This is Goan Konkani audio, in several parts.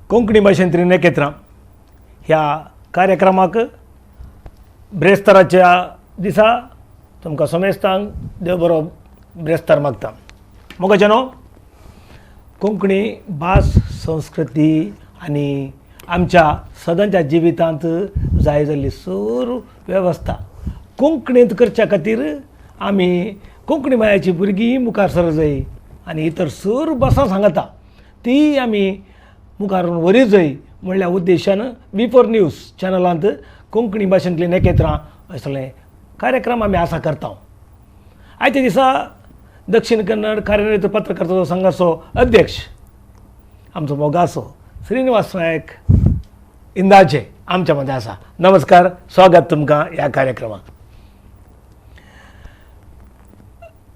कोंकणी भाशेंतली नखेत्रां ह्या कार्यक्रमाक ब्रेस्ताराच्या दिसा तुमकां समेस्तांक देव बरो ब्रेस्तार मागता. मोगाचे न्हू, कोंकणी भास संस्कृती आनी आमच्या सदांच्या जिवितांत जाय जाल्ली सर्व वेवस्था कोंकणींत करच्या खातीर आमी कोंकणी मायाची भुरगीं मुखार सर जाय आनी इतर सर्व भासां सांगता ती आमी मुखार व्हरी जाय म्हणल्या उद्देशान वी फोर न्यूज चॅनलांत कोंकणी भाशेंतली नखेत्रां असले कार्यक्रम आमी आसा करता. आयच्या दिसा दक्षिण कन्नड कार्यरत पत्रकारिता संघाचो अध्यक्ष आमचो मोगासो श्रीनिवास नायक इंदाचे आमच्या मदें आसा. नमस्कार, स्वागत तुमकां ह्या कार्यक्रमाक.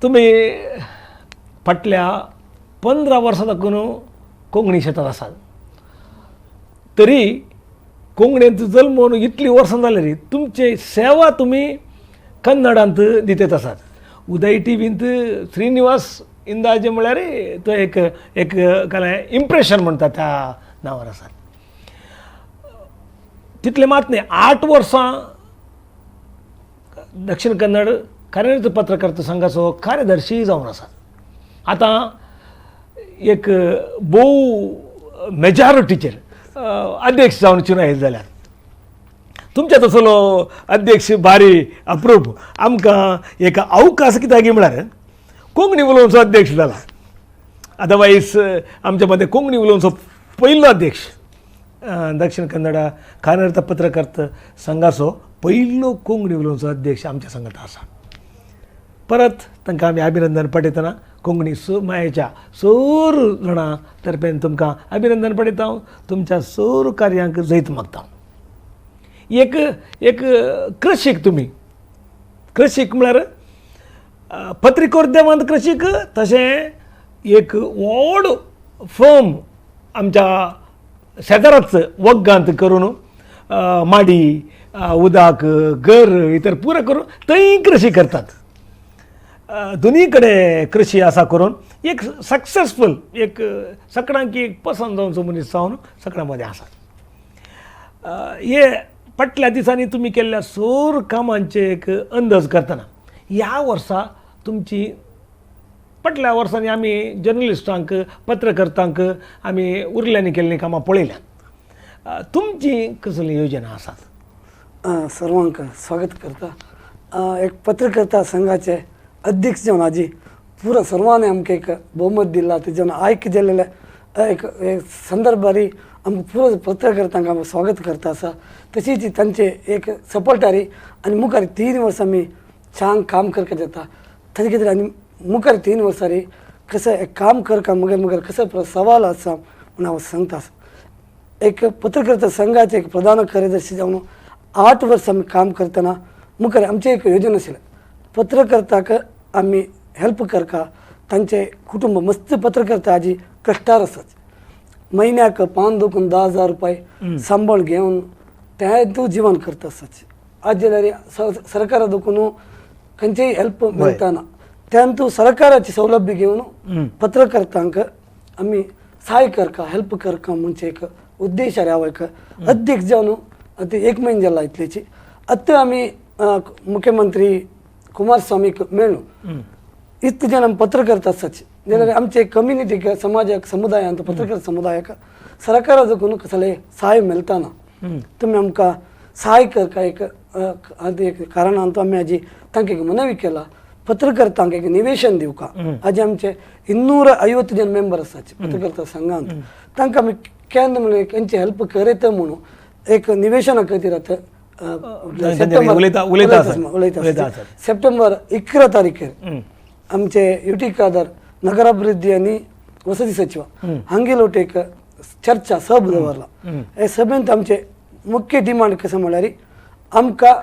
तुमी फाटल्या 15 वर्सां साकून कोंकणी शेतात आसात, तरी कोंकणींत जल्मून इतलीं वर्सां जाल्यार तुमची सेवा तुमी कन्नडांत दितात आसात. उदय टीव्हींत श्रीनिवास इंदाजे म्हळ्यार तो एक एक काय इम्प्रेशन म्हणटा त्या नांवार आसात. तितलें मात न्ही, 8 वर्सां दक्षिण कन्नड कार्यरत पत्रकारिता संघाचो कार्यदर्शी जावन आसात. आतां एक भोव मेजॉरिटीचेर अध्यक्ष जावन चिनो येयले जाल्यार तुमच्या तसलो अध्यक्ष बारी अप्रूप आमकां एक अवकाश कित्याक म्हळ्यार कोंकणी उलोवचो अध्यक्ष जाला. अदरवायज आमच्या मदें कोंकणी उलोवचो पयलो अध्यक्ष दक्षिण कन्नड कार्यरत पत्रकारिता संघाचो पयलो कोंकणी उलोवचो अध्यक्ष आमच्या संघात आसा. परत तांकां आमी अभिनंदन पठयतना कोंकणी मायेच्या सोर जाणां तर्फेन तुमकां अभिनंदन पठयता. तुमच्या सोर कार्यांक जैत मागता. एक एक कृशीक तुमी कृशीक म्हळ्यार पत्रिकोद्यमांत कृशीक, तशें एक व्हड फर्म आमच्या शेजाराच वग्गांत करून माडी उदक घर इतर पुरो करून थंय कृशी करतात. दोनी कडेन कृशी आसा करून एक सक्सेसफूल एक सगळ्यांक एक पसंत जावचो मनीस जावन सगळ्यां मदें आसा. हे फाटल्या दिसांनी तुमी केल्ल्या सोर कामांचे एक अंदाज करतना ह्या वर्सा तुमची फाटल्या वर्सांनी आमी जर्नलिस्टांक पत्रकर्तांक आमी उरल्यांनी केल्लीं कामां पळयल्यात, तुमची कसली योजना आसात? सर्वांक स्वागत करता. एक पत्रकर्ता संघाचे अध्यक्ष जावन आजी पुरा सर्वांनी आमकां एक बहुमत दिला, तेजेन आयक जाल्ले एक संदर्भारी आमकां पुरो पत्रकर्तांक आमकां स्वागत करता आसा. तशीच तांचे एक सपोर्टारी आनी मुखार 3 वर्सां आमी छान काम करपाक जाता. ताजे खातीर आनी मुखार 3 वर्सांनी कसं काम करका मगर मुखार कसो सवाल आसा म्हणून हांव सांगता आसा. एक पत्रकर्ता संघाचे एक प्रधान कार्यदर्शी जावन 8 वर्सां आमी काम करतना मुखार आमचें एक योजना आशिल्लें पत्रकर्ताक आमी हेल्प करका. तांचे कुटुंब मस्त पत्रकर्ता आजी कश्टार आसात, म्हयन्याक 5 दोकून 10 हजार रुपये सांबाळ घेवन ते तूं जिवन करता आसात. आज जाल्यार सरकारा दोकून खंयचेय हेल्प मेळटाना, त्यान तूं सरकाराची सौलभ्य घेवन पत्रकर्तांक आमी सहाय करका हेल्प करका म्हणचे एक उद्देश हांव एक अध्यक्ष जावन आतां 1 म्हयनो जाला इतल्याची. आतां आमी मुख्यमंत्री कुमारस्वामीक मेळ्ळो. इतले जण आमी पत्रकर्ता आसात जाल्यार आमचे कम्युनिटीक समाजाक समुदायांत पत्रकार समुदायाक सरकारा जकून कसले सहाय मेळटाना, तुमी आमकां सहाय करका एक एक कारणान आमी आजी तांकां एक मनवी केला पत्रकर्तांक एक निवेशन दिवका. आजी आमचे 250 जण मेंबर आसात पत्रकर्ता संघांत, तांकां आमी केन्ना म्हणून खंयचे हेल्प करता म्हणून एक निवेशना खातीर आतां उलयता. सप्टेंबर 11 तारखेर आमचे युटी खादर नगराभिवृद्धी आनी वसती सचिव हांगेलोट एक चर्चा सभ दवरला. हे सभेंत आमचे मुख्य डिमांड कसं म्हळ्यार आमकां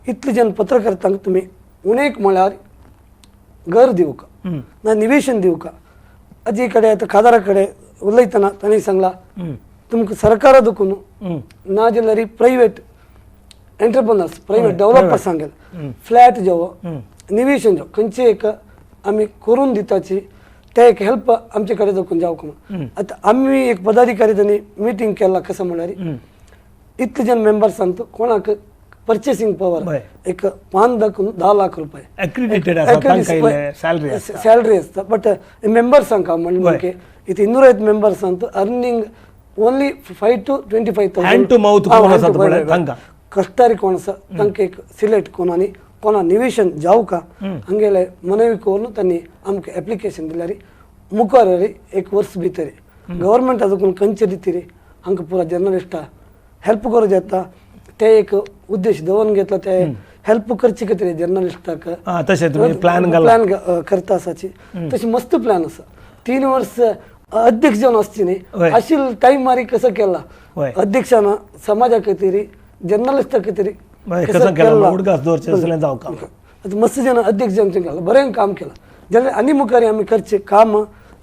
इतले जण पत्रकर्तांक तुमी उणेक म्हळ्यार घर दिवका ना निवेशन दिवका. आजी कडेन आतां खादारा कडेन उलयतना तांणी सांगला तुमकां सरकारा दुखून ना जाल्यार प्रायवेट एंटरप्रेनर्स प्रायवेट डेव्हलपर्स सांगेल फ्लॅट जेवो निवेशन जेवो खंयचे एक आमी करून दिताची ते एक हेल्प आमचे कडेन दाखोवन जावंक म्हणून. आतां आमी एक पदाधिकारी तांणी मिटींग केला कसं म्हणल्यार इतले जण मेंबर्सांत कोणाक पर्चेसिंग पवर एक 5 लाख 10 लाख रुपये अक्रेडिटेड आसा, सॅलरी सॅलरी आसता, बट मेंबर्सांक म्हणजे इथे 250 मेंबर्सांत earning only 5 to 25,000 hand to mouth कष्टारी कोण आसा तांकां एक सिलेक्ट कोण आनी कोणा निवेशन जावका हांगेले मनवी करून तांणी आमकां एप्लिकेशन दिल्यार मुखार एक वर्स भितर गव्हर्मेंट आजून खंयचे दितरी हांकां पुरा जर्नलिस्टा हेल्प करूं जाता ते एक उद्देश दवरून घेतला ते हेल्प करचे खातीर जर्नलिस्टाक प्लॅन प्लॅन करता आसाची तशी मस्त प्लॅन आसा. 3 वर्स अध्यक्ष जावन आसची न्ही अशी टायम मारी कसो केला अध्यक्षान समाजा खातीर जर्नलिस्टा खातीर कसो केला, मस्त जण अध्यक्ष जावन केला बरें काम केलां जाल्यार आनी मुखार आमी करचें काम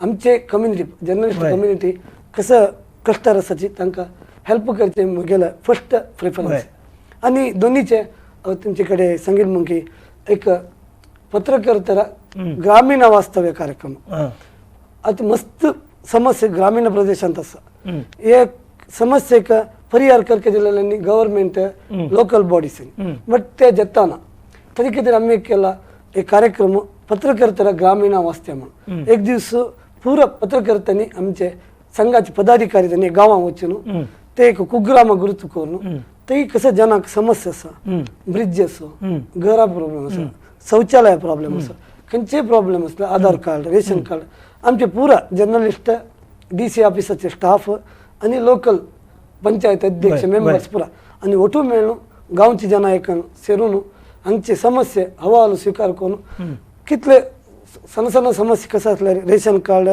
आमचे कम्युनिटी जर्नलिस्ट कम्युनिटी कसं कष्टार आसाची तांकां हेल्प करचें म्हगेलें फर्स्ट प्रेफरन्स. आनी दोनीचे तुमचे कडेन सांगील म्हण की एक पत्रकर्तर ग्रामीण वास्तव्य कार्यक्रम आतां मस्त समस्या ग्रामीण प्रदेशांत आसा, हे समस्येक परिहार करके दिलेल्यांनी गव्हर्मेंट लोकल बॉडीज बट ते जेताना ताजे खातीर आमी केला एक कार्यक्रम पत्रकर्तर ग्रामीण वास्तव्य म्हणून. एक दीस पुरा पत्रकर्त्यांनी आमचे संघाचे पदाधिकारी त्यांनी गांवां वचून ते एक कुग्रामा गुरुत करून ते कसं जनाक समस्या आसा, ब्रिज आसो, घरा प्रॉब्लेम आसा, शौचालय प्रॉब्लेम आसा, खंयचे प्रॉब्लेम आसले आधार कार्ड रेशन कार्ड आमचे पुरा जर्नलिस्ट डी सी ऑफिसाचे स्टाफ आनी लोकल पंचायत अध्यक्ष मेंबर्स पुरा आनी ಒಟ್ಟು मेळून गांवची जनां एक सेरून हांगचे समस्ये अहवाल स्वीकार करून कितले सण सण समस्या कसं आसल्यार रेशन कार्ड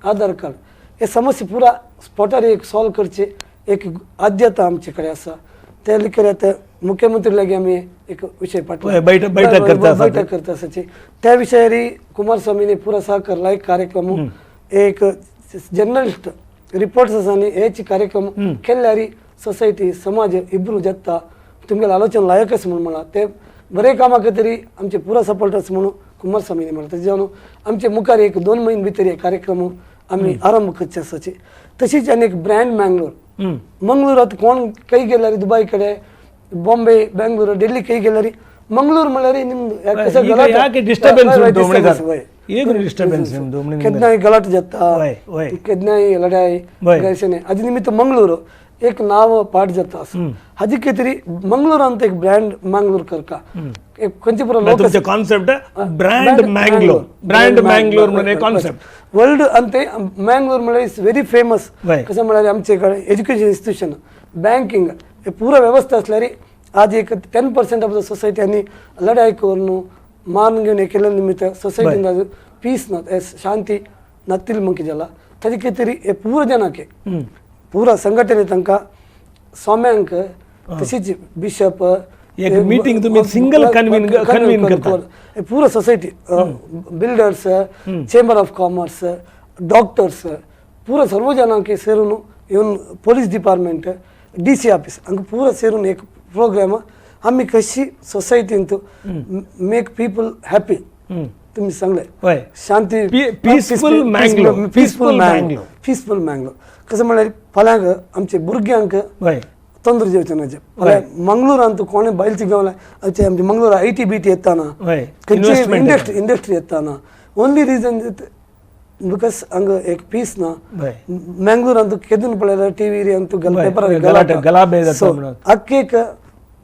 आधार कार्ड हे समस्या पुरा स्पॉटार एक सॉल्व करचे एक आद्यता आमचे कडेन आसा. ते लेगीत आतां मुख्यमंत्री लागीं आमी एक विशय पाठवला बैठक करता आसाची त्या विशयार कुमारस्वामीने पुरा सहकार लायक कार्यक्रम एक जर्नलिस्ट रिपोर्ट्स आसा न्ही हेच कार्यक्रम केल्यार सोसायटी समाज इब्रू जाता तुमगेले आलोचन लायक आसा म्हणून म्हणलां ते बरे कामा खातीर आमचे पुरा सपोर्ट आसा म्हणून कुमारस्वामीने म्हणलां. तशें जावन आमचे मुखार एक 2 म्हयने भितर हे कार्यक्रम आमी आरंभ करचे आसाची. तशीच आनी एक ब्रँड मँगलोर मंगळूरात कोण खंय गेल्यार दुबाय कडेन बॉम्बे बेंगलोर दिल्ली खंय गेल्यार मंगळूर म्हणल्यार केन्नाय गलाट जाता केन्नाय लढाय हाजे निमित्त मंगळूर एक नांव पाठ जाता आसा. हाजे खातीर मंगळूरांत एक ब्रँड मंगळूर करका एक खंयचे पुरो लोक concept brand Mangalore brand Mangalore म्हणून कॉन्सेप्ट वर्ल्ड अंते मँगलोर म्हणल्यार is very famous. कसं म्हणल्यार आमचे कडेन एज्युकेशन इन्स्टिट्यूशन बँकिंग हे पुरा वेवस्था आसल्यार आज एक 10% ऑफ the society आनी लढाई करून मान घेवन हे केल्ले निमित्त सोसायटीन आज पीस ना शांती नातील म्हणकी जाला. ताजे खातीर हे पुरा जनाक पुरा संघटने तांकां स्वाम्यांक तशीच बिशप एक मीटिंग तुम्ही सिंगल कन्वीन कन्वीन करता पुरा society builders chamber of commerce doctors पुरा सर्व जनांक सेरून येवन police department D C office हांकां पुरा सेरून एक प्रोग्राम आमी कशी सोसायटींत मेक पीपल हॅपी तुम्ही सांगले शांती peaceful Mangalore peaceful Mangalore peaceful Mangalore कसं म्हणल्यार फाल्यांक आमचे भुरग्यांक ತೊಂದರೆ जेवचे फाल्यां मंगळूरांत कोणे बायलची गावला आमचे आमचे Mangalore I T B T येताना खंयची इंडस्ट्री इंडस्ट्री येताना ओनली रिजन because हांगा एक पीस ना. मंगळूरांत केदून पळयल्यार टीव्ही अंतू पेपर अख्खे एक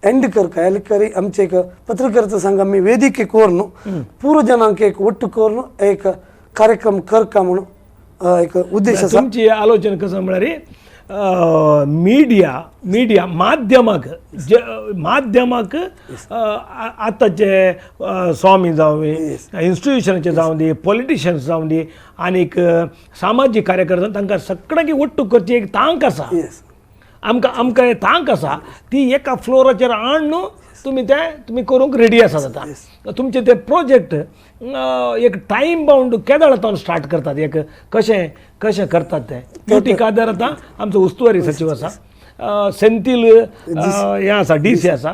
एंड करका एलकरी आमचे एक पत्रकर्ता संघ आमी वेदिके कोरून पूर्व जनांक एक ಒಟ್ಟು कोरून एक कार्यक्रम करका म्हणून एक उद्देश आसा. तुमची आलोचना कसं म्हळ्यार मीडिया मीडिया माध्यमाक माध्यमाक आतांचे स्वामी जावं इन्स्टिट्युशनाचे जावं दी पॉलिटिशियन्स जावं दी आनीक सामाजीक कार्यकर्ते तांकां सगळ्यांक ಒಟ್ಟು करची एक तांक आसा. आमकां आमकां तांक आसा ती एका फ्लोराचेर हाडून न्हू तुमी ते तुमी करूंक रेडी आसात. आतां तुमचे ते प्रोजेक्ट एक टायम बाउंड केदळ आतां स्टार्ट करतात एक कशें कशें करतात ते युटी कादर आतां आमचो उस्तवारी सचीव आसा, सेंथील हें आसा डी सी आसा,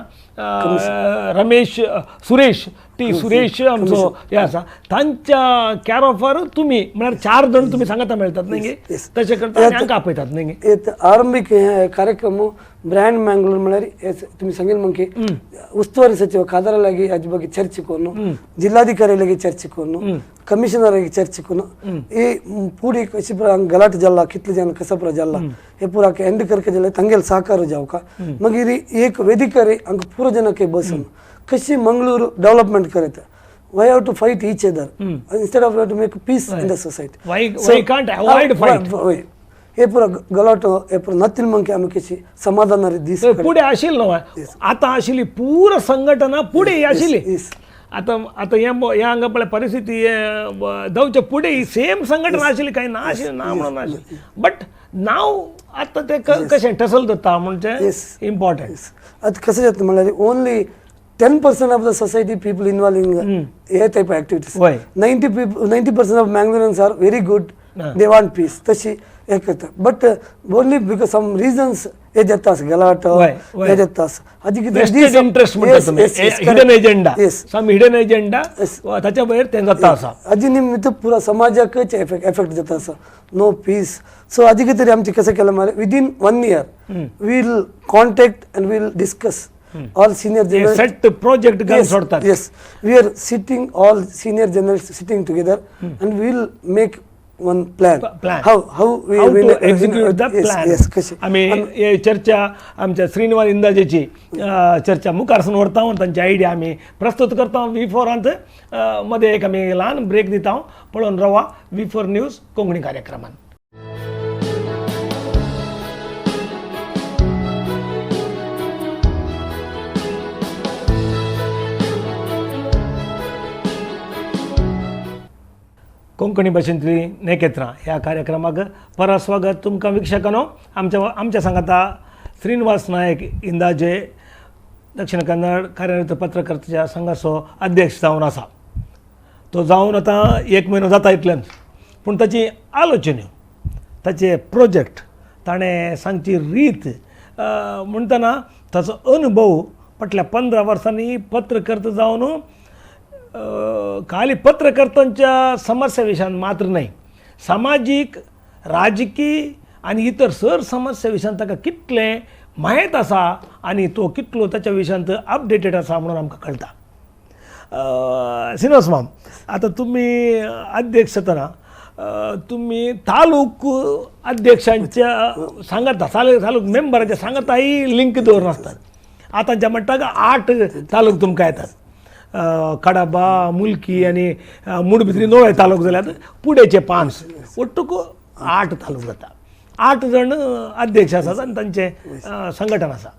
रमेश सुरेश टी सुरेश आमचो हे आसा तांच्या कॅर ऑफर तुमी म्हळ्यार 4 जण तुमी सांगाता मेळटात न्ही, तशें करता आनी हांकां आपयतात न्ही. आरंभिक कार्यक्रम ब्रँड मँगलोर म्हळ्यार तुमी सांगील मग उस्तुवारी सचिव ಖಾದರಲಾಗಿ ಅದ್ರ ಬಗ್ಗೆ ಚರ್ಚೆ ಕೊನ್ನು, ಜಿಲ್ಲಾಧಿಕಾರಿಗಳಿಗೆ ಚರ್ಚೆ ಕೊನ್ನು, ಕಮಿಷನರ್ ಚರ್ಚೆ ಕೊನ್ನು, ಈ पूरी कशी गलाट जल्ला कितले जन कसपरा जल्ला हे पूरा एंड करके जल्ला ತಂಗೆಲ್ ಸಾಕಾರ जावका मगीर एक वेदिकारी अंक पूरा जनಕ್ಕೆ बसून कशी मंगळूर डेव्हलपमेंट करत, why have to fight each other instead of have to make peace in the society, why can't avoid fight. हे पुरा गलाटो हे पुरा नतील मंके आमी कशी समाधान दीस पुढे आशिल्लो न्हय आतां आशिल्ली पुरा संघटना पुढे आशिल्ली. आतां आतां हें हें हांगा पळय परिस्थिती जावच्या फुडें ही सेम संघटना आशिल्ली, कांय ना आशिल्ली ना म्हणून आशिल्ली, बट नाव आतां तें कशें टसल जाता म्हणजे इम्पॉर्टंट. आतां कशें जाता म्हणल्यार only 10% of the society people involve in hey type of activities. 90% of Mangaloreans are very good, they want peace तशी हे करता, but only because some reasons हे जाता गलाटो हे जाता हाजी कितें इंट्रस्ट म्हणटा तुमी, hidden agenda, some hidden agenda ताच्या भायर तें जाता आसा. हाजी निमित्त पुरा समाजाकच एफेक्ट जाता आसा, नो पीस. सो हाजी कितें तरी आमचें कशें केलां म्हळ्यार within 1 year we'll contact and we'll discuss all senior journalists. Set project yes, yes, we are sitting all senior journalists sitting together and we will make one plan. How we how will to execute the plan. Yes, कशी आमी हे चर्चा आमच्या श्रीनिवास इंदाजेची चर्चा मुखार व्हरता, तांची आयडिया आमी प्रस्तुत करता. V4 मध्ये एक आमी ल्हान ब्रेक दिता, पळोवन रावा V4 news Konkani कार्यक्रमान. कोंकणी भाशेंतली नेकेत्रां ह्या कार्यक्रमाक परत स्वागत तुमकां वीक्षकांनो. आमच्या आमच्या सांगाता श्रीनिवास नायक इंदाजे दक्षिण कन्नड कार्यरत पत्रकर्त्याच्या संघाचो अध्यक्ष जावन आसा. तो जावन आतां 1 म्हयनो जाता इतल्यान, पूण ताची आलोचन्यो, ताचे प्रोजेक्ट, ताणें सांगची रीत म्हणटना ताचो अनुभव फाटल्या 15 वर्सांनी पत्रकर्ता जावन खाली पत्रकर्त्यांच्या समस्या विशयान मात्र न्हय, सामाजीक, राजकीय आनी इतर सर समस्या विशयान ताका कितलें म्हायत आसा आनी तो कितलो ताच्या विशयांत अपडेटेड आसा म्हणून आमकां कळटा. श्रीनिवास माम, आतां तुमी अध्यक्ष जातना तुमी तालूक अध्यक्षांच्या सांगाता, तालूक मेंबरांच्या सांगाताय लिंक दवरून आसतात. आतांच्या म्हणटा 8 तालूक तुमकां येतात, कडाबा, मुलकी आनी मुडबित्री नोळे तालूक जाल्यार पुडेचे 5, ಒಟ್ಟುಕು 8 तालूक जाता. 8 जण अध्यक्ष आसात आनी तांचें संघटन आसा.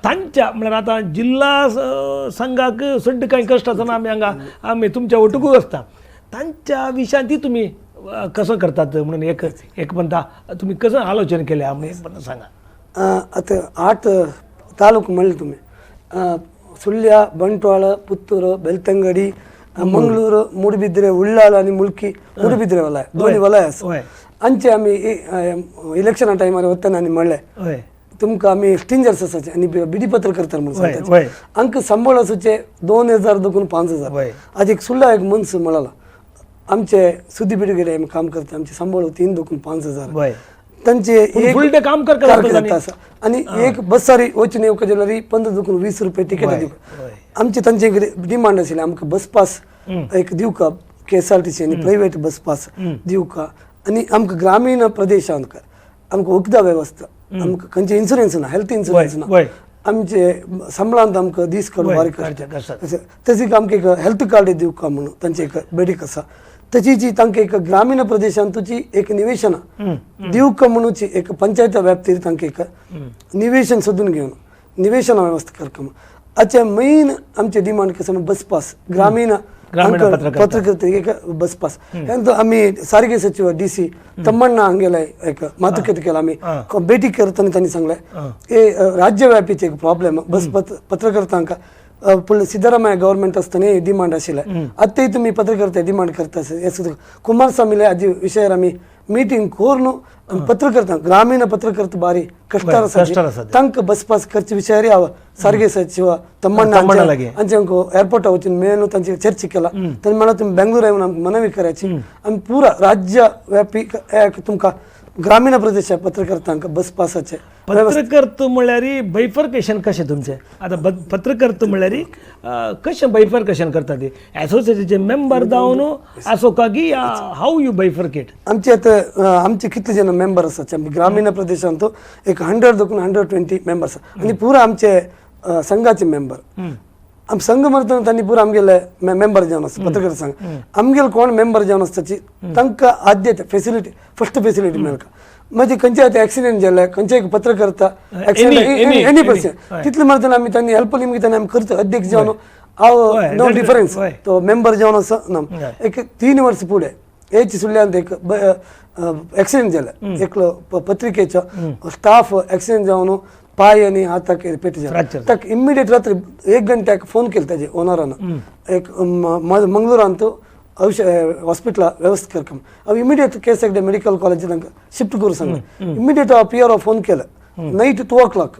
तांच्या म्हळ्यार आतां जिल्हा संघाक सड्ड कांय कश्ट आसना, आमी हांगा आमी तुमच्या ओटुकूच आसता. तांच्या विशयांत ती तुमी कसो करतात म्हणून एक एक म्हणटा तुमी कसं आलोचन केलें म्हणून एक म्हणटा सांगा. आतां 8 तालूक म्हणले तुमी, सुಳ್ಯ, ಬಂಟ್ವಾಳ, ಪುತ್ತೂರು, ಬೆಳ್ತಂಗಡಿ, ಮಂಗಳೂರು, ಮೂಡುಬಿದ್ರೆ, ಉಳ್ಳಾಲ ಆನಿ ಮುಲ್ಕಿ, ಮೂಡುಬಿದ್ರೆ ವಲಯ, ದೋನಿ ವಲಯ आसा. ಅಂಚೆ आमी इलेक्शना टायमार वतना आनी म्हणलें तुमकां आमी स्टिंजर्स आसाचे आनी बिडी पत्रकर्ता म्हणून सांगता, आमकां संबळ आसूचे 2000 देखून 5000. आज एक सुर्ला एक मनीस म्हळाला आमचे सुद्दी बिडगेरे आमी काम करता, आमचे संबळ 3 देखून 5000 तांचे एक काम करता आसा. आनी एक बसारी वचून येवका जाल्यार 15 देखून 20 रुपये तिकेट दिवका. आमचे तांचे डिमांड आशिल्लें आमकां बस पास एक दिवका, KSRTC आनी प्रायवेट बस पास दिवका. आनी आमकां ग्रामीण प्रदेशांत आमकां वखदां वेवस्था, आमकां खंयचे इन्शुरन्स ना, हेल्थ इन्शुरन्स ना, आमचे संबळांत आमकां दीस काडून बारीक तशीच आमकां एक हेल्थ कार्ड दिवका म्हणून तांचे एक बेडीक आसा. तशी जी तांकां एक ग्रामीण प्रदेशांतूची एक निवेशना दिवका म्हणूची एक पंचायत व्याप्तीर तांकां एक निवेशन सोदून घेवन निवेशना व्यवस्था करका. आचे मेन आमचे डिमांड कसं बस पास, ग्रामीण पत्रकर्ते एक बस पास. आमी साರಿಗೆ सचिव DC Thammanna हांगेले एक मातुकते केला, आमी भेटी करतना तांणी सांगलें हे राज्यव्यापीचे एक प्रॉब्लेम बस पत्रकर्तांक. पूण सिद्धरामय्या गव्हर्मेंट आसतना डिमांड आशिल्लें, आतांय तुमी पत्रकर्ते डिमांड करता. कुमारस्वामीले हाजे विशयार आमी मीटिंग कोरून पत्रकर्ता ग्रामीण ಪತ್ರಕರ್ತ ಬಾರಿ ಕಷ್ಟ ತಂಕ ಬಸ್ ಪಾಸ್ ಖರ್ಚು ವಿಷಯ ಅವ ಸಾರಿಗೆ ಸಚಿವ ತಮ್ಮಣ್ಣ ಅಂಚೆ ಏರ್ಪೋರ್ಟ್ ಅವತ್ತಿನ ಮೇನು ತಂಚೆ ಚರ್ಚಿಕ್ಕೆಲ್ಲ ತನ್ನ ಮೇಳ ತುಂಬ ಬೆಂಗಳೂರು ನಮ್ಗೆ ಮನವಿ ಕರಾಚಿ ಆಮೇಲೆ ಪೂರ ರಾಜ್ಯ ವ್ಯಾಪಿ ತುಮಕ ग्रामीण प्रदेश पत्रकर्तांक बस पासाचे पत्रकर्त म्हळ्यार बायफर्केशन कशें तुमचें आतां पत्रकर्त म्हळ्यार कशें बायफर्केशन करता ती एसोसिएशनचे मेंबर जावन आसो की how you bifurcate? आमचे आतां आमचे कितले जण मेंबर आसात ग्रामीण प्रदेशांत एक 100 देखून 120 मेंबर्स आनी पुरा आमचे संघाचे मेंबर. आम संघ म्हणतना तांणी पुरा आमगेले मेंबर जावन आसता पत्रकार संघ आमगेले कोण मेंबर जावन आसताची तांकां आद्यते फेसिलिटी फर्स्ट फेसिलिटी मेळटा. मागीर खंयचे आतां एक्सिडेंट जाले खंयचे एक पत्रकर्ता एनी पर्सन तितले म्हणतना आमी तांणी हेल्प निमगे तांणी आमी करता अध्यक्ष जावन हांव नो डिफरन्स तो मेंबर जावन आसा ना. एक 3 वर्स फुडें एच सुल्ल्यांत एक एक्सिडेंट जाले एकलो पत्रिकेचो स्टाफ एक्सिडेंट जावन पाय आनी हाताक पेट जाले ताका इमिडिएट रात्री 1 घंट्याक फोन केलो ताजे ओनरान एक मंगळुरांत औषध हॉस्पिटला व्यवस्था करकम हांव immediate K S Hegde medical college तांकां शिफ्ट करूं सांगलें. इमिडिएट हांव पी आर ओ फोन केलो नायट 2 o'clock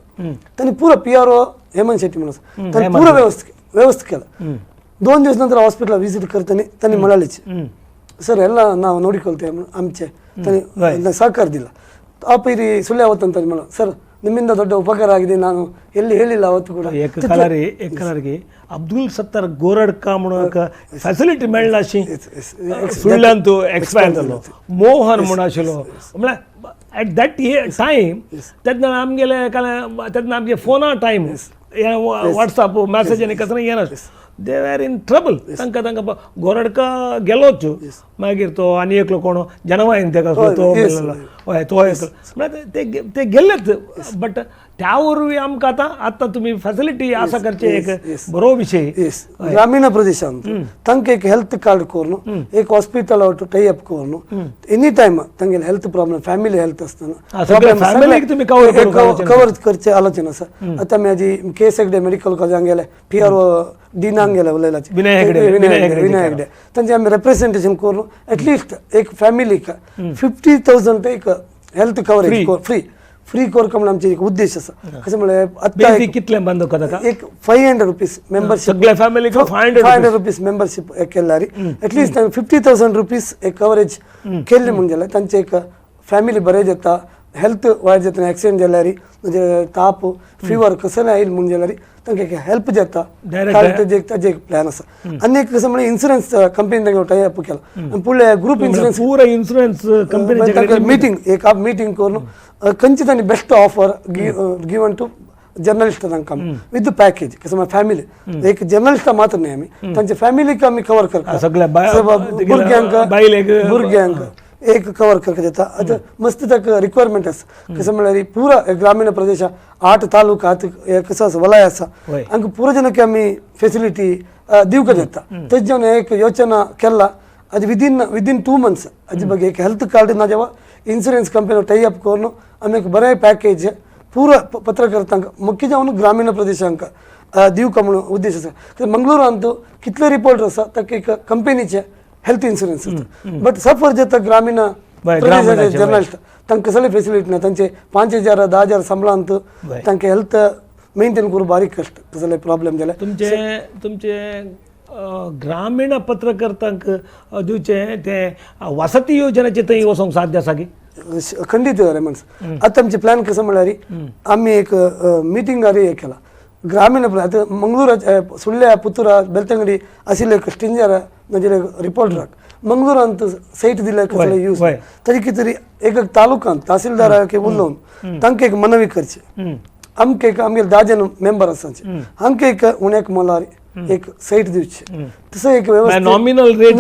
तांणी पुरो P R O Hemant Shetty म्हणून तांणी पुरो व्यवस्था केला. 2 दिवस नंतर हॉस्पिटला विजिट करताना तांणी म्हणालेच सर ಎಲ್ಲ ನಾವು ನೋಡಿಕೊಳ್ತೇವೆ ಆಮಚೆ ತಾನೆ ಸಹಕಾರ ದಿಲ್ಲ ಆ ಪೈರಿ ಸುಳ್ಳು ಯಾವತ್ತಂತ ಮಾಡ ಸರ್ ನಿಮ್ಮಿಂದ ದೊಡ್ಡ ಉಪಕಾರ ಆಗಿದೆ ನಾನು ಎಲ್ಲಿ ಹೇಳಿಲ್ಲ ಅವತ್ತು ಕೂಡ. ಎಕಲಾರಿಗೆ ಅಬ್ದುಲ್ ಸತ್ತಾರ್ ಗೋರಡ್ಕ म्हणून ಫೆಸಿಲಿಟಿ मेळनाशी सुಳ್यांतू एक्सपायर जालो मोहन म्हूण आशिल्लो म्हळ्यार एट that time तेन्ना आमगेले तेन्ना आमगे फोना टायम वॉट्सअप मॅसेज आनी कसलें येना they were in trouble. तांकां तांकां गोरडका गेलोच मागीर तो आनी एकलो कोण जनवायन तेका तो हय तो एकलो म्हळ्यार ते ते गेल्लेच. बट त्या वरवीं आमकां आतां आतां तुमी फॅसिलिटी आसा करचे एक बरो विशय. ग्रामीण प्रदेशांत तांकां एक हेल्थ कार्ड करून एक हॉस्पिटल टाय अप करून एनी टायम तांगेले हेल्थ प्रॉब्लम फॅमिली हेल्थ आसतना तुमी कवर करचे आलोचना आसा. आतां आमी आजी K S Hegde medical college हांगेले पी आर ओ डीनांगेले उलयलाचे विनय हेगडे तांचे आमी रेप्रेझेंटेशन करून एटलिस्ट एक फॅमिलीक 50,000 एक हेल्थ कवरेज फ्री फ्री करप म्हण आमचे एक उद्देश आसा. कशें म्हळ्यार आतां कितले बंद करता एक 500 रुपीज मेंबरशीप सगळ्या फॅमिलीक 500 रुपीज मेंबरशीप केल्यार एटलिस्ट 50,000 रुपीज एक कवरेज केल्ली म्हण जाल्यार तांचे एक फॅमिली बरें जाता हेल्थ वायट जाता एक्सिडेंट जाल्यार म्हणजे ताप फिवर कसलें आयल म्हूण जाल्यार तांकां एक हेल्प जाता ताजे एक प्लॅन आसा. आनी एक कसं म्हळ्यार इन्शुरन्स कंपनी तांकां टाय अप केला आनी फुडले ग्रूप इन्शुरन्स पुरा इन्शुरन्स कंपनी मिटींग एक मिटींग करून खंयची तांणी best offer given to journalist तांकां विथ पॅकेज कसं म्हळ्यार फॅमिली एक जर्नलिस्ट मात्र न्हय आमी तांच्या फॅमिलीक आमी कवर करता सगळ्या भुरग्यांक भुरग्यांक एक कवर करता जाता. आतां मस्त ताका रिक्वायरमेंट आसा कसं म्हळ्यार पुरा ग्रामीण प्रदेश 8 तालुका कसो आसा वलय आसा हांकां पुरो जनक आमी फेसिलिटी दिवपाक जाता. तशें जावन एक योजना केला ಅದು ವಿದಿನ್ 2 ಮಂತ್ಸ್ ಅದ್ರ ಬಗ್ಗೆ एक हेल्थ कार्ड ना जेव्हा इन्शुरन्स कंपनी टाय अप करून आमी एक बरें पॅकेज पूरा पत्रकर्तांक मुख्य जावन ग्रामीण प्रदेशांक दिवका म्हणून उद्देश आसा. मंगळुरांत कितले रिपोर्टर आसा ताका एक कंपनीचे हेल्थ इन्शुरन्स आसता बट सफर जाता ग्रामीण प्रदेशाचे जर्नलिस्ट तांकां कसले फेसिलिटी ना तांचे 5,000 10,000 संबळांत तांकां हेल्थ मेंटेन करूं बारीक कश्ट कसले प्रॉब्लेम जाले. तुमचे तुमचे ग्रामीण पत्रकर्तांक दिवचे ते वसती योजनेचे थंय वचोंक साध्य आसा की खंडीत रेमन्स. आतां आमचे प्लॅन कसं म्हळ्यार आमी एक मिटींगार हे केला ग्रामीण आतां मंगळूरा सुಳ್या पुतुरा बेलतंगडी आशिल्ले स्टिंजर म्हणजे रिपोर्टराक मंगळुरांत सैट दिले कसले यूज तरी कितें तरी एक तालुकांत तहसीलदाराक उलोवन तांकां एक मनवी करची आमकां एक आमगेले 10 जण मेंबर आसा हांकां एक उणेक मोलार एक सैट दिवची तसं एक व्यवस्था nominal rate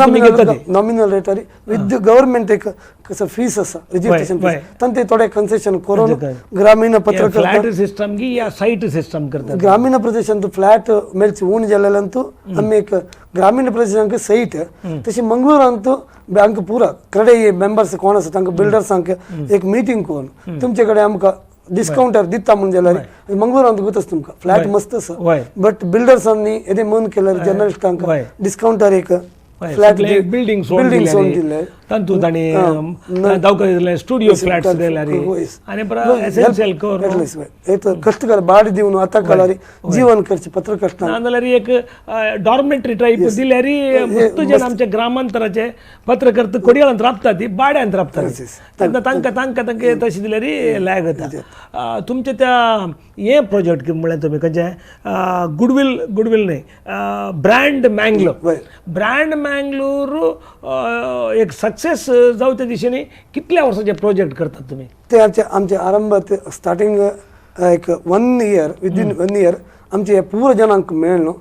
nominal rate with government एक कसं फीस आसा रजिस्ट्रेशन फीस तांचे थोडे कन्सेशन करून ग्रामीण पत्रकार फ्लॅट सिस्टम की या साईट सिस्टम करतात. ग्रामीण प्रदेशांत फ्लॅट मेळची उण जाल्ल्यान आमी एक ग्रामीण प्रदेशांक सैट तशी मंगळुरांत बँक पुरा कडे मेंबर्स कोण आसा तांकां बिल्डर्सांक एक मिटींग करून तुमचे कडेन आमकां डिस्काउंटार दिता म्हूण जाल्यार मंगळुरांत गोतच तुमकां फ्लॅट मस्त आसा बट बिल्डर्सांनी येदें मन केल्यार जर्नलिस्टांक डिस्काउंटार एक फ्लॅट बिल्डिंग बिल्डिंग सोडून दिले तांतू तांणी दावकर स्टुडिओ फ्लॅट्स दिल्यारी आनी परत एसेन्शियल करून कष्टकर भाड दिवन आतां कलारी जीवन करचे पत्रकर्ता ना जाल्यार एक डॉर्मेटरी टायप दिल्यारी मस्त जन आमच्या ग्रामांतराचे पत्रकर्ते कोडियाळांत राबतात ती भाड्यांत राबतात तेन्ना तांकां तांकां तांकां तशें दिल्यारी लॅग जाता. तुमचे त्या हे प्रोजेक्ट म्हळ्यार तुमी खंयचें गुडवील गुडवील न्हय ब्रँड मँगलोर ब्रँड मँगलोर एक सक्सेस जावच्या दिशेने कितल्या वर्साचे प्रोजेक्ट करतात तुमी? ते आमचे आमचे आरंभात स्टार्टिंग एक 1 इयर विदीन 1 इयर आमचे पूरा जणांक मेळ्ळो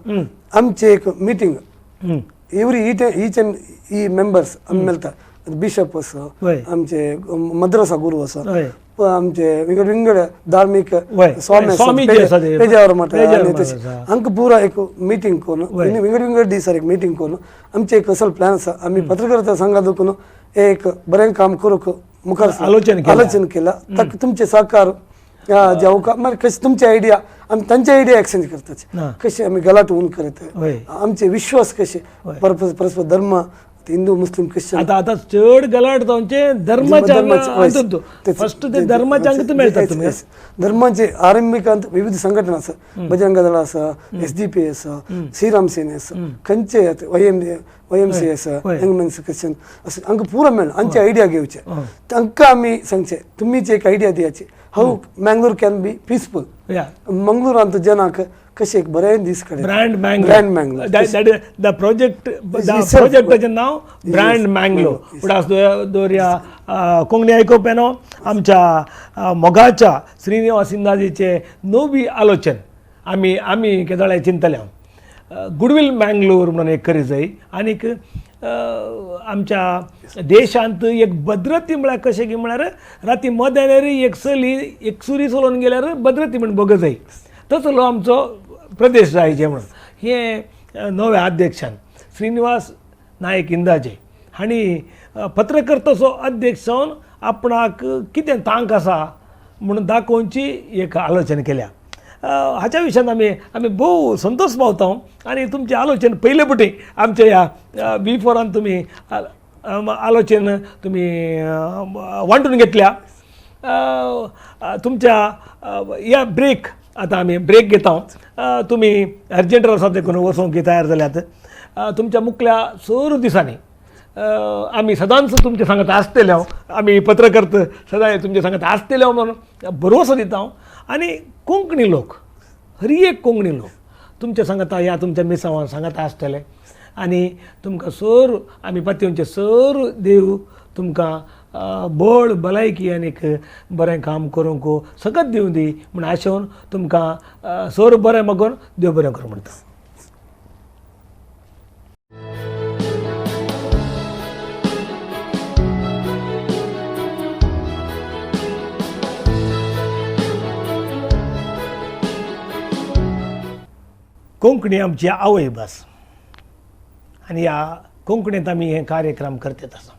आमचे एक meeting every each and E members आमी मेळटा. बिशप आसा, आमचे मद्रासा गुरू आसा, आमचे विंगड विंगड धार्मीक स्वामी पेजावर मठ हांकां पुरा एक मिटींग करून विंगड विंगड दिसार एक मिटींग करून आमचे एक असल प्लॅन आसा. आमी पत्रकारिता संघा देखून एक बरें काम करूंक मुखार आलोचन केलां. ताका तुमचे सहकार जावं मागीर कशें तुमचे आयडिया आमी तांचे आयडिया एक्सचेंज करतात, कशें आमी गलाट उन करत, आमचे विश्वास कशे परस्पर धर्म हिंदू मुस्लिम क्रिश्चन. आतां आतां चड गलाट जावचे धर्माच्या फर्स्ट ते धर्माच्या अंक मेळटा तुमी. धर्माचे आरंभिकांत विविध संघटना आसा, बजरंग दळ आसा, एस डी पी आसा, श्रीराम सेने आसा, खंयचे वाय एम सी आसा, यंग मेन्स क्रिश्चन अशें हांकां पुरो मेळ्ळो. आमचे आयडिया घेवचे तांकां आमी सांगचे तुमीच एक आयडिया दियाची how Mangalore can be peaceful. मंगलोरांत जनांक कशें एक बरें दीस काडले. Brand Mangalore the project प्रोजेक्टाचें नांव ब्रँड मँगलोर. उडास दवरया कोंकणी आयकोवप्यानो आमच्या मोगाच्या श्रीनिवास इंदाजीचे नवी आलोचन आमी आमी केदोळाय चिंतले गुडवील मँगलोर म्हणून एक करी जाय. आनीक आमच्या देशांत एक भद्रती म्हळ्यार कशें की म्हळ्यार राती मध्यानेर एक चली एक सुरी चलोवन गेल्यार भद्रती म्हण बग जाय तसलो आमचो प्रदेश जायचे म्हणून हे नव्या अध्यक्षान श्रीनिवास नायक इंदाजे हांणी पत्रकर्ताचो अध्यक्ष जावन आपणाक कितें तांक आसा म्हणून दाखोवची एक आलोचना केल्या. हाच्या विशयान आमी आमी भोव संतोश पावता आनी तुमचें आलोचन पयले पटी आमच्या ह्या बी फोरान तुमी आलोचन तुमी वांटून घेतल्या. तुमच्या ह्या ब्रेक आतां आमी ब्रेक घेता. तुमी अर्जंट आसा देखून वचोंक तयार जाल्यात. तुमच्या मुखल्या सोर दिसांनी आमी सदांच तुमचे सांगत आसतले, आमी पत्रकर्ते सदांच तुमचे सांगत आसतले म्हणून भरवसो दिता हांव. आनी कोंकणी लोक हर एक कोंकणी लोक तुमच्या सांगता ह्या तुमच्या मिसांवान सांगता आसतले आनी तुमकां सर आमी पातयेवचे सर देव तुमकां बळ भलायकी आनीक बरें काम करूंक सगळें दिवं दी म्हूण आशेवन तुमकां सर बरें मागून देव बरें करूं म्हणटा. कोंकणी आमची आवय भास आनी ह्या कोंकणींत आमी हे कार्यक्रम करतात आसा.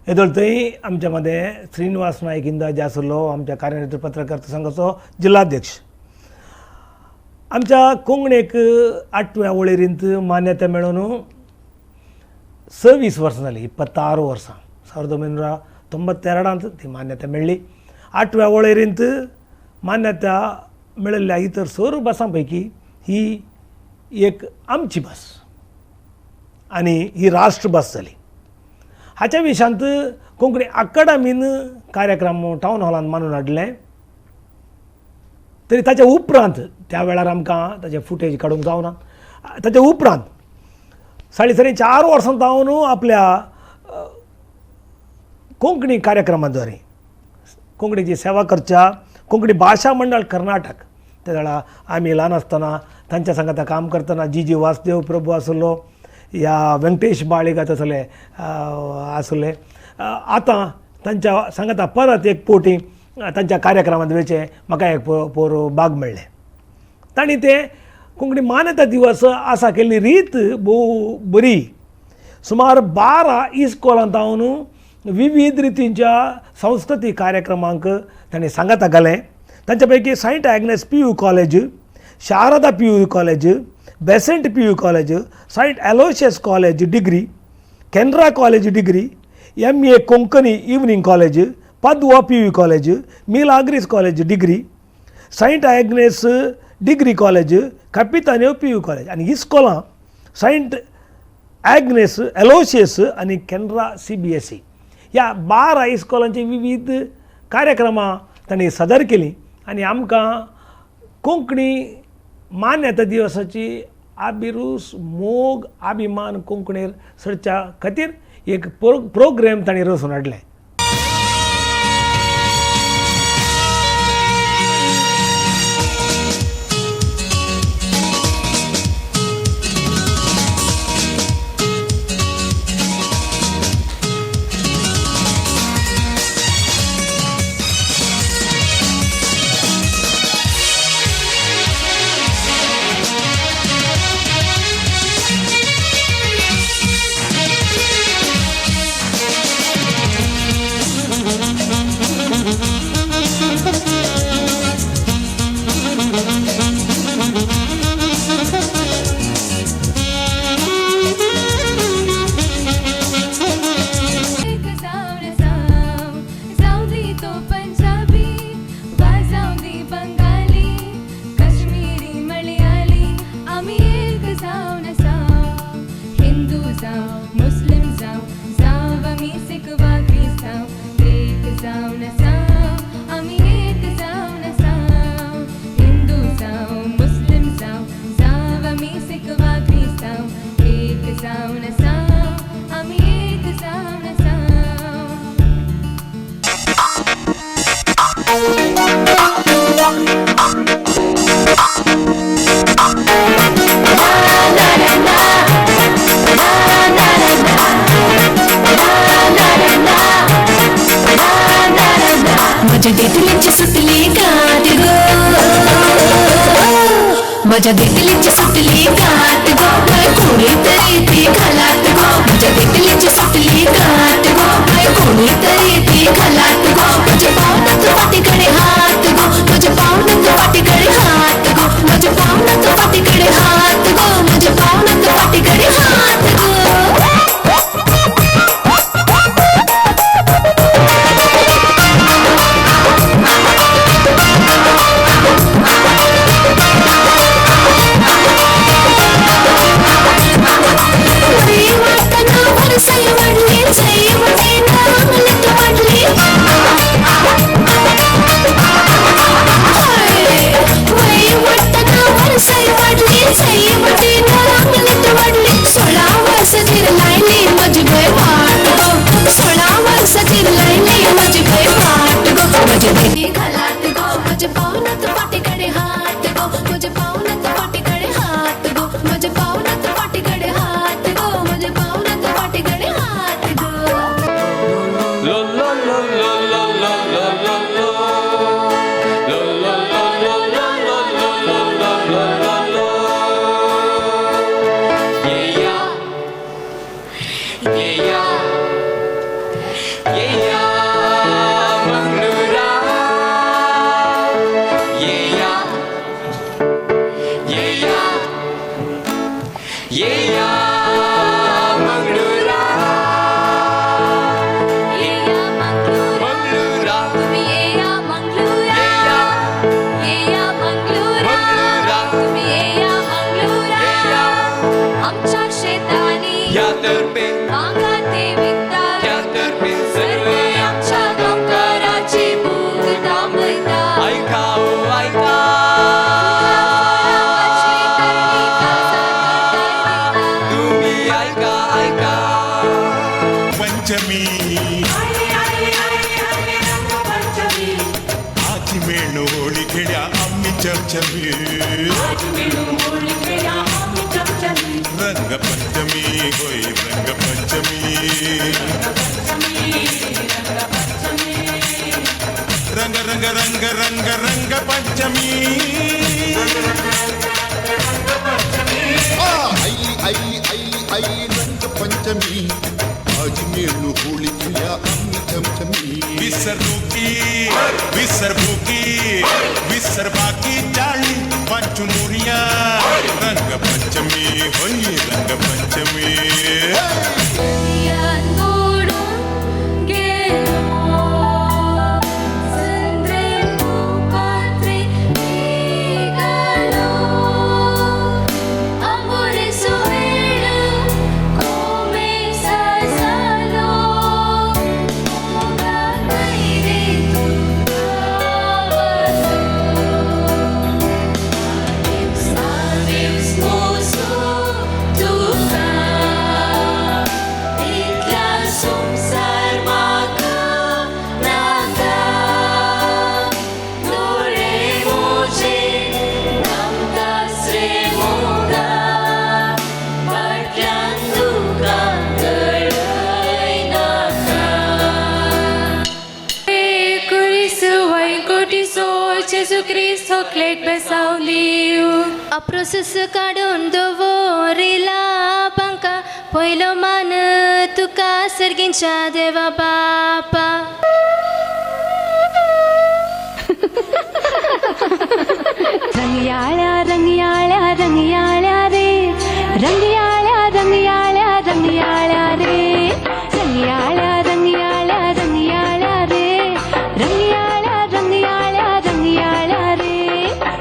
येदोळ थंय आमच्या मदें श्रीनिवास नायक इंदाजे आसलो आमच्या कार्यरत पत्रकार संघाचो जिल्लाध्यक्ष. आमच्या कोंकणीक आठव्या वळेरींत मान्यता मेळून 26 वर्सां जालीं, 26 वर्सां 1992 ती मान्यता मेळ्ळी. आठव्या वळेरींत मान्यता मेळिल्ल्या इतर सर्व भासां पैकी ही एक आमची भास आनी ही राष्ट्रभास जाली. हाच्या विशयांत कोंकणी अकादमीन कार्यक्रम टावन हॉलान मानून हाडलें तरी ताच्या उपरांत त्या वेळार आमकां ताचें फुटेज काडूंक जावना. ताच्या उपरांत 4.5 वर्सां जावन आपल्या कोंकणी कार्यक्रमाद्वारे कोंकणीची सेवा करच्या कोंकणी भाशा मंडळ कर्नाटक त्या वेळार आमी ल्हान आसतना तांच्या सांगाता काम करतना जी जी वासुदेव प्रभू आसलो या वेंकटेश बाळीक आसले आसले. आतां तांच्या सांगाता परत एक पोटी तांच्या कार्यक्रमांत वयचें म्हाका एक पोर बाग मेळ्ळें. तांणी तें कोंकणी मान्यता दिवस आसा केल्ली रीत भोव बरी. सुमार 12 इस्कोलांत जावन विविध रितींच्या सांस्कृतीक कार्यक्रमांक तांणी सांगाता घालें. तांच्या पैकी Saint Agnes P U college, Sharada P U college, Besant P U college, Saint Aloysius college degree, Canara college degree, M A Konkani evening college, Padua P U college, Milagres college degree, Saint Agnes degree college, Capitanio P U college. आनी इस्कोलां सेंट एग्नेस एलोशियस आनी Canara C B S E ह्या 12 इस्कोलांची विविध कार्यक्रमां तांणी सादर केलीं आनी आमकां कोंकणी मान्यता दिवसाची आबिरूस मोग अभिमान कोंकणीर सरच्या खातीर एक प्रोग्राम तांणी रचून हाडलें. मजा देखलीची सुटली गाठ गो, कोणीतरी ती घालात गो. मजा देखलीची सुटली गाठ गो, कोणीतरी ती घालात गो. माझ्या पाहुण्यात पाठीकडे हात गो, माझ्या पाहुण्यात पाठीकडे हात गो, माझ्या पाहुण्यात पाठीकडे हात गो, माझ्या पाहुण्यात पाठीकडे हात गो. रंगपंचमी होय रंगपंचमी, रंग रंग रंग रंग रंगपंचमी. आई आई आई आई रंगपंचमी, आज मेळू होळी खेळ्या आम्ही चमचमी. विसर भुकी विसर बाकी चाळी, पंचमू करुया रंगपंचमी होय रंगपंचमी. अप्रोसस काडून दवरिला पांका पयलो मान तुका सर्गींच्या देवा बापा. रंगयाळ्या रंगयाळ्या रंगयाळ्या रे रंगयाळ्या रंगयाळ्या रंगयाळ्या रे रंगयाळ्या रंगयाळ्या रंगयाळ्या रे रंगयाळ्या रंगयाळ्या रंगयाळ्या रे.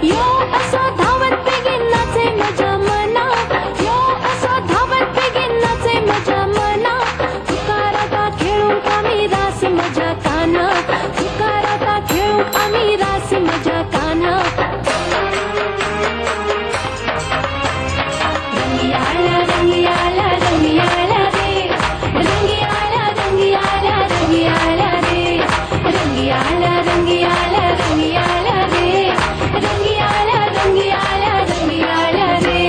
यो असो धांवत बेगीन नाचे म्हज्या मना, यो असो धांवत बेगीन नाचे म्हज्या मना. तुका राता खेळूंक आमी रास म्हज्या काना, तुका राता खेळूंक आमी रास म्हज्या काना. रंगयाळ्या रंगयाळ्या रंगयाळ्या रे रंगयाळ्या रंगयाळ्या रंगयाळ्या रे रंगयाळ्या रंगयाळ्या रंगयाळ्या रे रंगयाळ्या रंगयाळ्या रंगयाळ्या रे.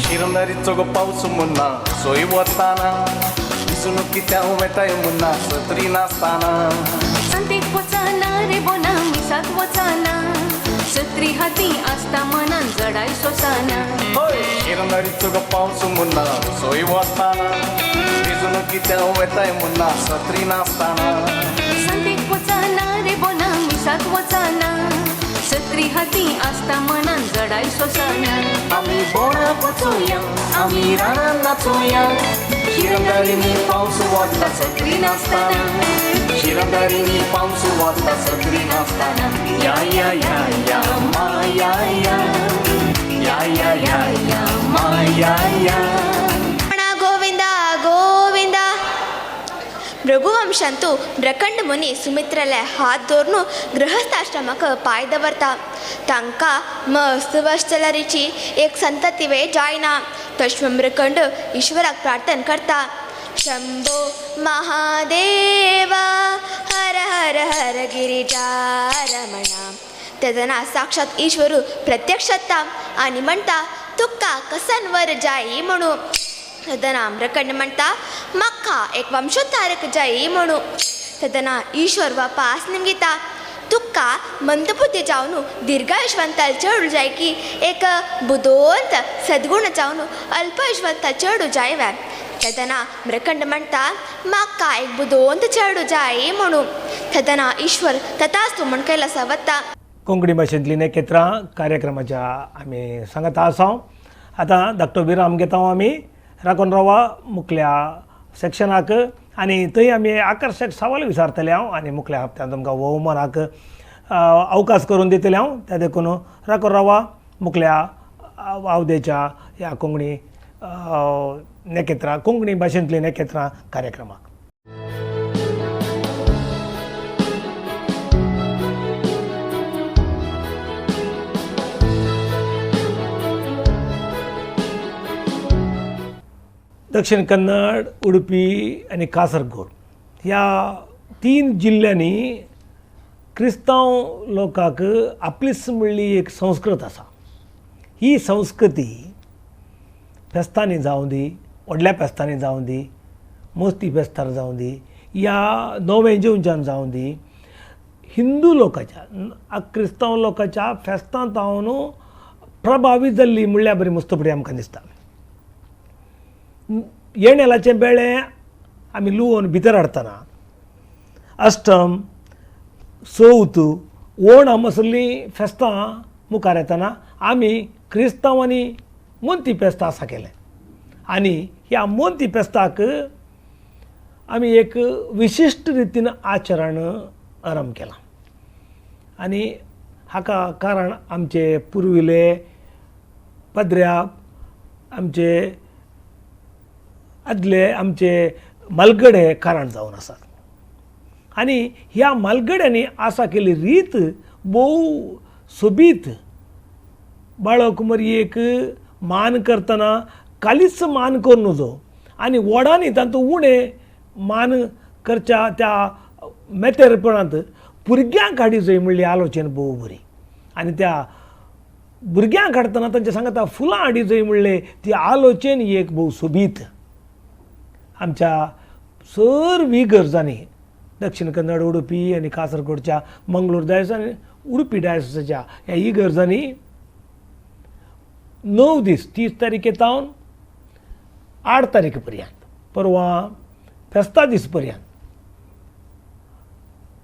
शिरंदारीचो गो पावस मुन्ना सोय वताना दिसून कित्या वेताय मुन्ना सत्री नासताना. सांतेक वचना रे बोना मिसाक वचना, सत्री हाती आसता मनान जडाय सोसाना. होय शिरंदारीचो गो पावस मुन्ना सोय वताना दिसून कित्या वेताय मुन्ना सत्री नासताना. सांतेक वचना रे बोना मिसाक वचना, सत्री हाती आसता मनान जडाय सोसाना. आमी बोणाक वचोया आमी रानान नाचोया शिरंदारीनी पावस वता सत्री नासताना शिरंदारीनी पावस वता सत्री नासताना. या या या या मा या या या या या या मा या या. गोविंदा गोविंदा. भृगुवंशांतु मृकंड मुनी सुमित्राले हात धरून गृहस्थाश्रमाक पाय दवरता. तांकां मस्त वश्चलरीची एक संतती वे जायना. तशें मृकंड ईश्वराक प्रार्थना करता. शंभो महादेवा हर हर हर गिरिजा रमणा. तेन्ना साक्षात ईश्वरू प्रत्यक्ष जाता आनी म्हणटा तुका कसन वर जायी म्हणू. तेन्ना मृकंड म्हणटा म्हाका एक वंशोद्धारक जायी म्हणू. तेन्ना ईश्वर वापास निमगिता तुका मंदबुद्धी जावन दीर्घायुष्वंताल चेडू जाय की एक बुदवंत सद्गुण जावन अल्पयुष्वंताल चेडू जाय व्या. तेन्ना मृकंड म्हणटा म्हाका एक बुदवंत चेडू जाय म्हणू. तेन्ना ईश्वर तथास्तु म्हण कैलासा वता. कोंकणी भाशेंतली नखेत्रां कार्यक्रमाच्या आमी सांगता आसा. आतां धाकटो विराम घेता आमी राखून रावा मुखल्या सेक्शनाक आनी थंय आमी आकर्शक सवाल विचारतले हांव आनी मुखल्या हप्त्यान तुमकां भोवमानाक अवकाश करून दितले हांव. त्या देखून राखून रावा मुखल्या आवदेच्या ह्या कोंकणी नखेत्रां कोंकणी भाशेंतली नखेत्रां कार्यक्रमाक. दक्षिण कन्नड, उडुपी आनी कासरगोड ह्या 3 जिल्ल्यांनी क्रिस्तांव लोकांक आपलीच म्हणली एक संस्कृत आसा. ही संस्कृती फेस्तांनी जावं दी, व्हडल्या फेस्तांनी जावं दी, मोस्ती फेस्तार जावं दी, या नवें जेवच्यान जावं दी, हिंदू लोकांच्या क्रिस्तांव लोकांच्या फेस्तां जावन प्रभावीत जाल्ली म्हणल्यार बरी मुस्तपडी आमकां दिसता. येणेलाचें बेळें आमी लुवोन भितर हाडटना अष्टम, चवथ, ओणम असलीं फेस्तां मुखार येतना आमी क्रिस्तांवांनी मोंती फेस्तां आसा केलें आनी ह्या मोंती फेस्ताक आमी एक विशिश्ट रितीन आचरण आरंभ केलां आनी हाका कारण आमचे पुर्विले पदऱ्या, आमचे आदले आमचे मालगडे कारण जावन आसात. आनी ह्या मालगड्यांनी आसा केल्ली रीत भोव सोबीत. बाळक मरयेक मान करतना कालीच मान करूं नजो आनी व्हडांनी तांतूं उणें मान करच्या त्या मेतेरपणांत भुरग्यांक हाडी जाय म्हणली आलोचन भोव बरी. आनी त्या भुरग्यांक हाडटना तांच्या सांगता फुलां हाडी जाय म्हणलें ती आलोचन एक भोव सोबीत. आमच्या सर्व इगर्जांनी दक्षिण कन्नड, उडुपी आनी कासरगोडच्या मंगळूर डायस आनी उडुपी डायसाच्या ह्या इगर्जांनी 9 दीस 30 तारखे तावन 8 तारखे पर्यंत परवां फेस्ता दीस पर्यंत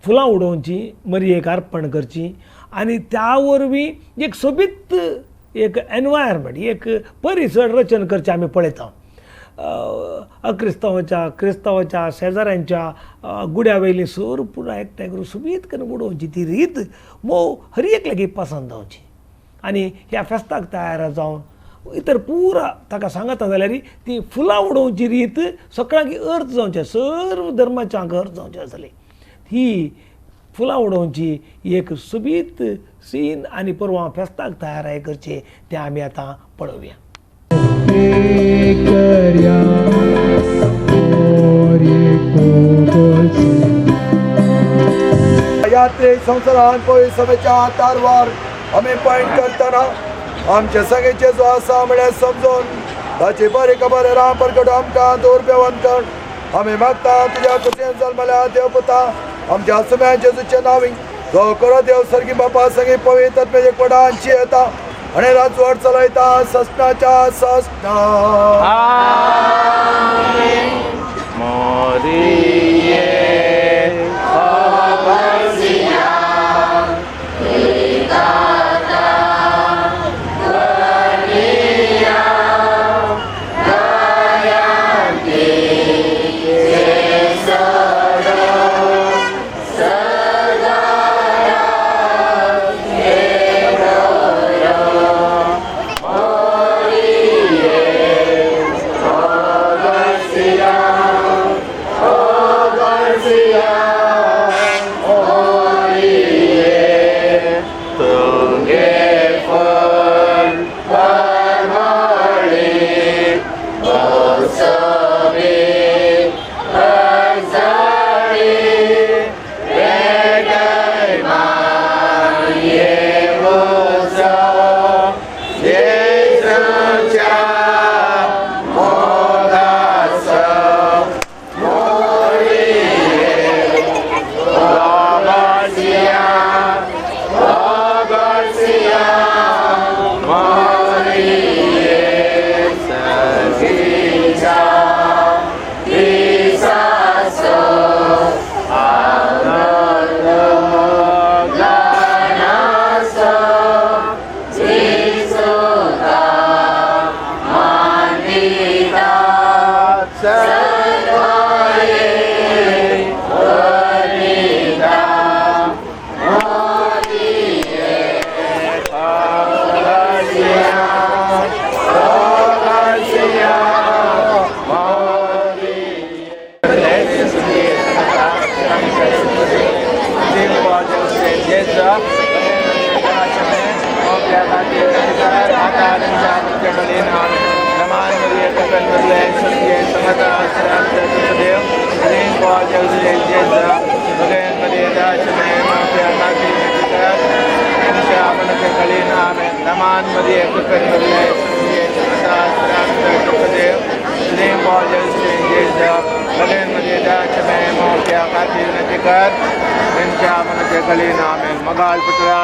फुलां उडोवची, मरयेक अर्पण करची आनी त्या वरवीं एक सोबीत एक एनवायरमेंट, एक परिसर रचन करचें आमी पळयता. अक्रिस्तांवाच्या क्रिस्तांवाच्या शेजाऱ्यांच्या गुड्या वयली सोर पुराय एकठांय करून सोबीत करून उडोवची ती रीत मोव हर एक लागीं पसंत जावची आनी ह्या फेस्ताक तयार जावन इतर पुरा ताका सांगता जाल्यार ती फुलां उडोवची रीत सगळ्यांक अर्थ जावचें, सर्व धर्माच्या अर्थ जावचें आसली. ही फुलां उडोवची एक सोबीत सीन आनी परवां फेस्ताक तयाराय करचें तें आमी आतां पळोवया. यात्रे संवसारान पळय सभेच्या तारवार आमी पॉयंट करतना आमचे सगळेचे जो आसा म्हळ्यार समजून ताची बरी खबर राम परगट आमकां दवरपेवन कर. आमी मागता तुज्या कुशीन जल्मल्या देवपुता आमच्या सुम्या जेजूचे नांवी जो करो देव सर्गी बापा संगी पवित्र आत्म्याच्या एकवटान येता आनी राजवट चलयता ससनाच्या ससना. कर तेंच्या मनाचे कलीन आमेन. मगाल पुत्रा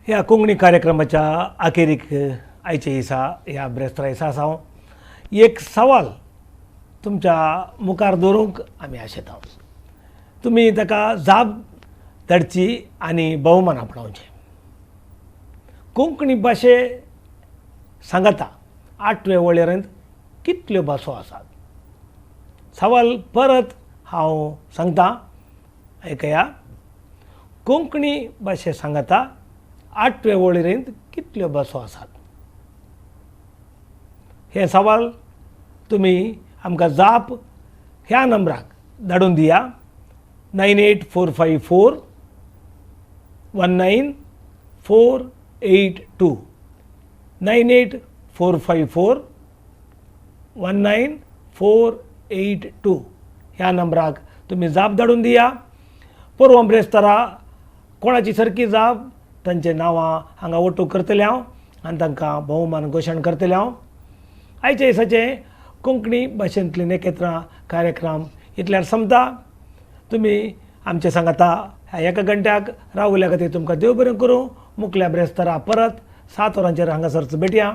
ह्या कोंकणी कार्यक्रमाच्या अखेरीक आयचे दिसा ह्या ब्रेस्तारा दिसा आसा हांव एक सवाल तुमच्या मुखार दवरूंक आमी आशेता. तुमी ताका जाप धाडची आनी भोवमान आपणावचें. कोंकणी भाशे सांगता आठवे वळेरेंत कितल्यो भासो आसात? सवाल परत हांव सांगता, आयकया. कोंकणी भाशे सांगता आठवे वळेरेंत कितल्यो भासो आसात? हें सवाल तुमी आमकां जाप ह्या नंबराक धाडून दिया 98454 19482 98454 19482 ह्या नंबराक तुमी जाप धाडून दिया. परवां ब्रेस्तारा कोणाची सारकी जाप तांचे नांवां हांगा ओटू करतलें हांव आनी तांकां भोवमान घोशण करतलें हांव. आयच्या दिसाचें कोंकणी भाशेंतलीं नेकेत्रां कार्यक्रम इतल्यार सोंपता. तुमी आमचे सांगाता ह्या एका घंट्याक रावल्या खातीर तुमकां देव बरें करूं. मुखल्या ब्रेस्तारा परत 7 वरांचेर हांगासरच भेटया.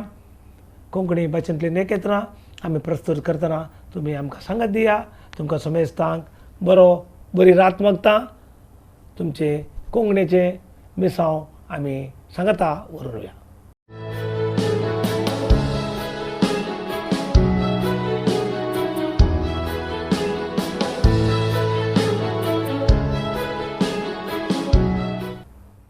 कोंकणी भाशेंतलीं नेकेत्रां आमी प्रस्तुत करतना तुमी आमकां सांगात दिया. तुमकां समेस्तांक बरो बरी रात मागता. तुमचें कोंकणीचें मिसांव आमी सांगाता व्हरून.